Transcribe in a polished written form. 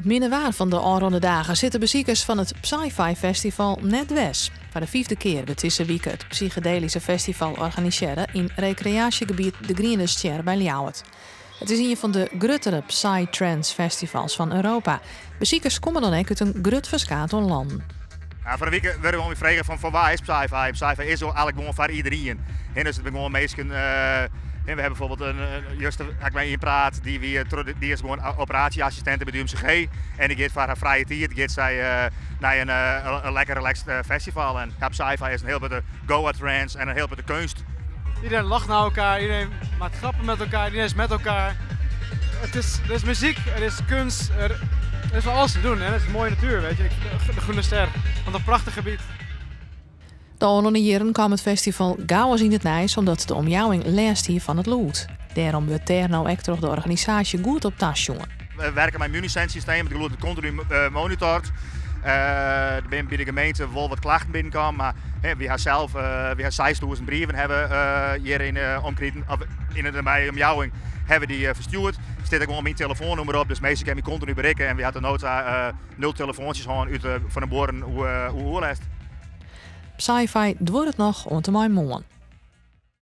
It minne waar fan de ôfrûne dagen sit de besikers fan it Psy-Fi Festival net dwers. Foar de fyfde kear wurdt dizze wike it psychedelyske festival organisearre yn rekreaasjegebiet De Griene Stjer by Ljouwert. It is ien fan de gruttere Psytrance festivals fan Europa. Besikers komme dan ek út in grut ferskaat oan lannen. Ja, foar de wike wurde we frege fan wa is Psy-Fi? Psy-Fi is eigentlik gewoan foar iderien. En dus it binne gewoan minsken. We hawwe bijvoorbeeld juster ha ik mei ien praat, dy is gewoan operaasje-assistinte by de UMCG. En dy giet foar har frije tiid giet sy nei in lekker relaxed festival. En ja, Psy-Fi is in hiel protte Goa trance en in hiel protte keunst. Iedereen lacht naar elkaar, iedereen maakt grappen met elkaar, iedereen is met elkaar. Er is muziek, er is kunst, er is van alles te doen en het is een mooie natuur, weet je. De Groene Ster, wat een prachtig gebied. De ôfrûne jierren kaam it festival gauris yn it nijs omdat de omjouwing lêst hie fan it lûd. Dêrom wurdt dêr no ek troch de organisaasje goed op tasjoen. We werke mei Munisense systeem, it gelûd kontinu monitord. Der binne by de gemeente wol wat klachten binnenkaam, mar wy ha sels wy ha 6000 brieven hawwe hjir yn de omkriten, of yn de nabije omjouwing hawwe dy ferstjoerd. Der stiet ek gewoan myn telefoannûmer op, dus minsken kinne my kontinu berikke en wy ha tot no ta nul telefoantsjes hân út fan de buorren oer oerlêst. Psy-Fi duorret noch oant en mei moarn.